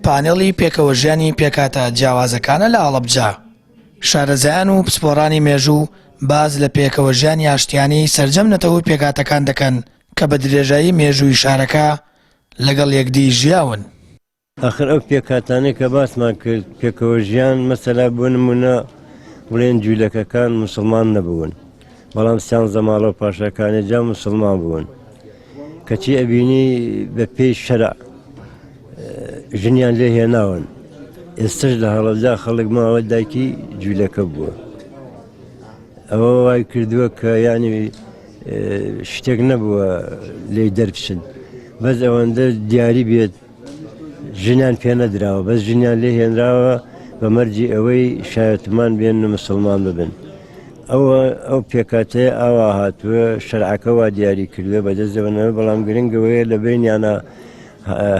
پانێڵی پێکەوەژیانی پێکهاتە جیاوازەکانە لە هەڵەبجە. شارەزایان و پسپۆڕانی مێژوو باس لە پێکەوەژیانی ئاشتیانەی سەرجەم نەتەوە و پێکهاتەکان دەکەن کە بە درێژایی مێژووی شارەکە لەگەڵ یەکدی ژیاون. ئاخر ئەو پێکهاتانەی کە باسمان کرد پێکەوە ژیان مەسەلا بۆ نمونە بڵێن جوولەکەکان مسلمان نەبوون بەڵام سیانزە ماڵە و پاشاکانی جا مسلمان بوون کەچی ئەبینی بە پێی شەرع ژنیان لێ هێناون ئێستش لە هەڵەبجا خەڵک ماوە دایکی جوولەکە بووە ئەوە وای کردووە کە ینی شتێک نەبووە لێی دەربچن بەس ئەوەندە دیاری بێت ژنیان پێ نەدراوە بەس ژنیان لێ هێنراوە بە مەرجی ئەوەی شایەتمان بێن و مسلمان ببن ئەوە ئەو پێکاتەیە ئاوا هاتووە شەرعەکە وا دیاری کردووە بەدەستەوەنەوە بەڵام گرنگەوەیە لە بینیانە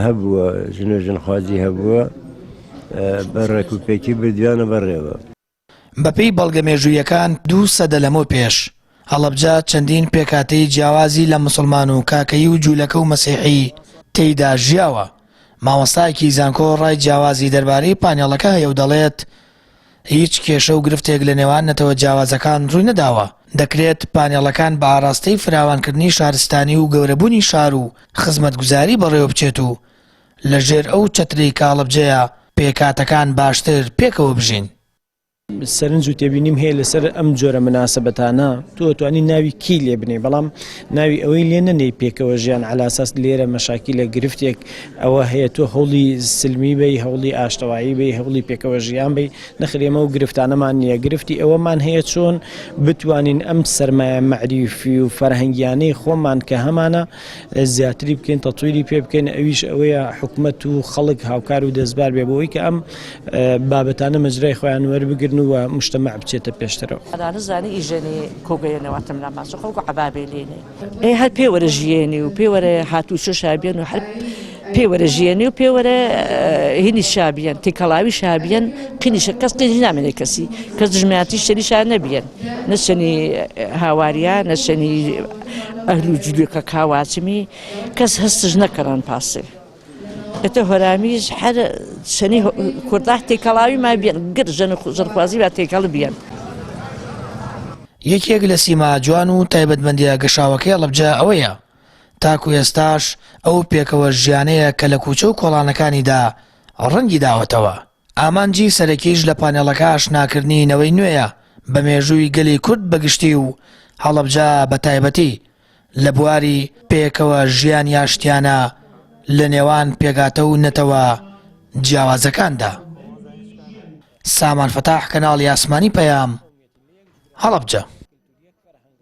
هەبووە ژن و ژنخوازی هەبووە بە ڕێک و پێکی بردویانە بەڕێوە. بەپێی بەڵگە مێژوویەکان دوو سەدە لەمەو پێش، هەڵەبجە چەندین پێکهاتەی جیاوازی لە موسڵمان و کاکەیی و جوولەکە و مەسیحی تێیدا ژیاوە. مامۆستایەکی زانکۆ ڕای جیاوازی دەربارەی پانێڵەکە هەیە و دەڵێت، هیچ کێشە و گرفتێک لە نێوان نەتەوە جیاوازەکان ڕووی نەداوە، دەکرێت پانێڵەکان بە ئاڕاستەی فراوانکردنی شارستانی و گەورەبوونی شار و خزمەتگوزاری بەڕێوەبچێت و لە ژێر ئەو چەترەی کە هەڵەبجەیە پێکهاتەکان باشتر پێکەوە بژین. سەرنج و تێبینیم هەیە لەسەر ئەم جۆرە مناسبەتانە تۆ ئەتوانی ناوی کی لێ بنێی بەڵام ناوی ئەوەی لێ نەنێی پێکەوە ژیان عەلاساس لێرە مەشاکیلە گرفتێک ئەوە هەیە تۆ هەوڵی سلمی بەی هەوڵی ئاشتەوایی بەی هەوڵی پێکەوە ژیان بەی نەخێر ئێمە ئەو گرفتانەمان نییە گرفتی ئەوەمان هەیە چۆن بتوانین ئەم سەرمایە مەعریفی و فەرهەنگیانەی خۆمان کە هەمانە زیاتری بکەین تەتویری پێ بکەین ئەویش ئەوەیە حکومەت و خەڵک هاوکار و دەستبار بێ بۆ ئەوەی کە ئەم بابەتانە مەجرای خۆیان وەربگرن و مجتەمەع بچێتە پێشترەوە. نزانی ئیژەنی کۆگەیەنەواتم لە ماسو خەڵک و عەبابێ لێنێ ئێ هەر پێوەرە ژیێنی و پێوەرە هاتوچۆ شابیەن و هەر پێوەرە ژیێنی و پێوەرە هینی شابیەن تێکەڵاوی شابیەن قینیشە کەس قینی نامێنێ کەسی کەس دژمایەتی شەری شا نەبیەن نەچەنی هاواریا نەچەنی ئەهل و جلوکە کاواچمی کەس هەستش نەکەران پاسێ ئێتە هۆرامیش هەر چەنی کورداه تێکەڵاوی ما بیەن گر ژەن و ژنخوازی با تێکەڵ بیەن. یەکێک لە سیما جوان و تایبەتمەندییە گەشاوەکەی هەڵەبجە ئەوەیە، تاکو ئێستاش ئەو پێکەوە ژیانەیە کە لە کوچە و کۆڵانەکانیدا ڕەنگی داوەتەوە. ئامانجی سەرەکیش لە پانێڵەکە ئاشناکردنی نەوەی نوێیە بە مێژووی گەلی کورد بە گشتی و هەڵەبجە بە تایبەتی لە بواری پێکەوە ژیانی ئاشتیانە لە نێوان پێکهاتە و نەتەوە جیاوازەکاندا. سامان فەتاح کەناڵی ئاسمانی پەیام، هەڵەبجە.